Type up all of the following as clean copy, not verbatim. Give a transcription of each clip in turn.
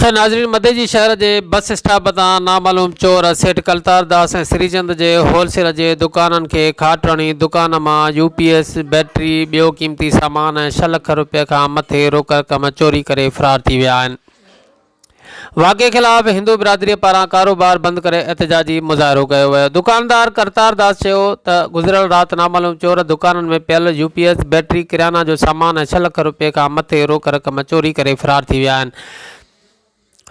خير ناظرين مدئجي شهر جي بس اسٽاپ تان نامعلوم چور سيٺ ڪلتار داس ۽ سريچند جي هول سيل جي دڪانن کي کاٽ هڻي دڪان مان يو پي ايس، بيٽري، ٻيو قيمتي سامان ۽ ڇهه لک روپيه کان مٿي روڪ رقم چوري ڪري فرار ٿي ويا آهن. واقعي خلاف هندو برادري پاران ڪاروبار بند ڪري احتجاجي مظاهرو ڪيو ويو. دڪاندار ڪرتار داس چيو ته گذريل رات نامعلوم چور دڪانن ۾ پيل U P S, battery, kiryana جو سامان ۽ ڇهه لک روپيه کان مٿي روڪ رقم چوري ڪري فرار ٿي ويا آهن.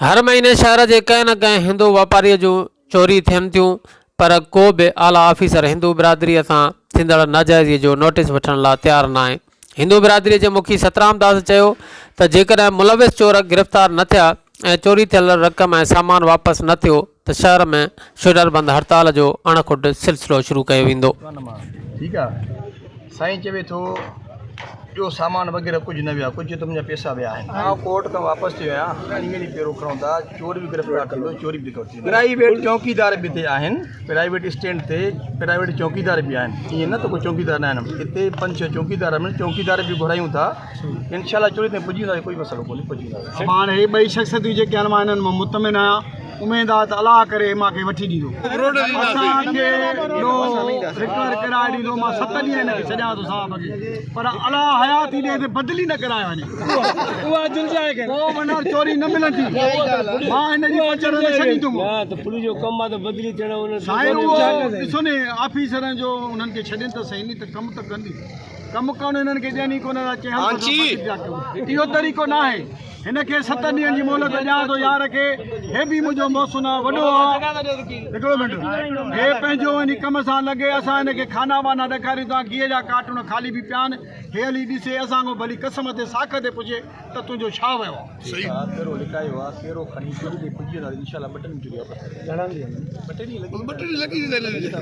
هر مهيني شهر جي ڪنهن نه ڪنهن هندو واپاري جون چوري ٿين ٿيون پر ڪو به اعليٰ آفيسر هندو برادري سان ٿيندڙ ناجائزي جو نوٽيس وٺڻ لا تيار ناهي. هندو برادري جي مکي سترام داس چيو ته جيڪڏهن ملوث چور گرفتار نه ٿيا ۽ چوري ٿيل رقم ۽ سامان واپس نه ٿيو ته شهر ۾ شٽر بند هڙتال جو اڻ کٽ سلسلو شروع ڪيو ويندو. ٺيڪ آ سائين چوي ٿو ٻيو سامان وغيره ڪجهه نه ويو آ ڪجهه ته منهنجا پيسا ويا آهن. آئون ڪورٽ کان واپس ٿيو آهيان هاڻي وڃي پيرو کڻون ٿا چور به گرفتار ٿيندو چوري به رڪارڊ ٿيندي. پرائيويٽ چوڪيدار به هتي آهن پرائيويٽ اسٽينڊ تي پرائيويٽ چوڪيدار به آهن ائين نه ته ڪو چوڪيدار نه آهن هتي پنج ڇهه چوڪيدار آهن چوڪيدار به گهرايون ٿا انشاء الله چوري تائين پڄي وينداسين ڪوئي مسئلو ڪونهي پڄي وينداسين. هاڻ هي ٻئي شخصيتون جيڪي آهن مان انهن مان مطمئن آهيان اميد آهي ته الله ڪري هي مان کي وٺي ڏيندو اسان کي ڏو رڪور ڪرائي ڏيندو مان ست ڏينهن هن کي ڇڏيان ٿو صاحب کي پر الله حياتي ڏي ته بدلي نه ڪرائي وڃي پوء وڃڻ چوري نه ملندي مان هن جي پچر نه ڇڏيندم سائين اهو ڏسو ني آفيسرن جو انهن کي ڇڏين ته سهي ني ته ڪم ته ڪن ڪم ڪرڻ هنن کي ڏين ئي ڪونه ٿا چي هل اهو طريقو ناهي هن کي ستن ڏينهن جي مهلت ڏيان ٿو يار کي هي به منهنجو محسن آ وڏو آ هڪڙو منٽ هي پنهنجو وڃي ڪم سان لڳي اسان هن کي کانا وانا ڏيکاريون ٿا گيهه جا ڪارٽون خالي به پيا آهن هي هلي ڏسي اسان کان ڀلي قسم تي ساک تي پڇي ته تنهنجو ڇا ويو آ. پيرو لڪايو آ پيرو کڻي چوري تي پڄي وينداسين انشاء الله ٻه ٽن ۾ چوري واپس ٻه ٽي ڏينهن لڳي ويندا.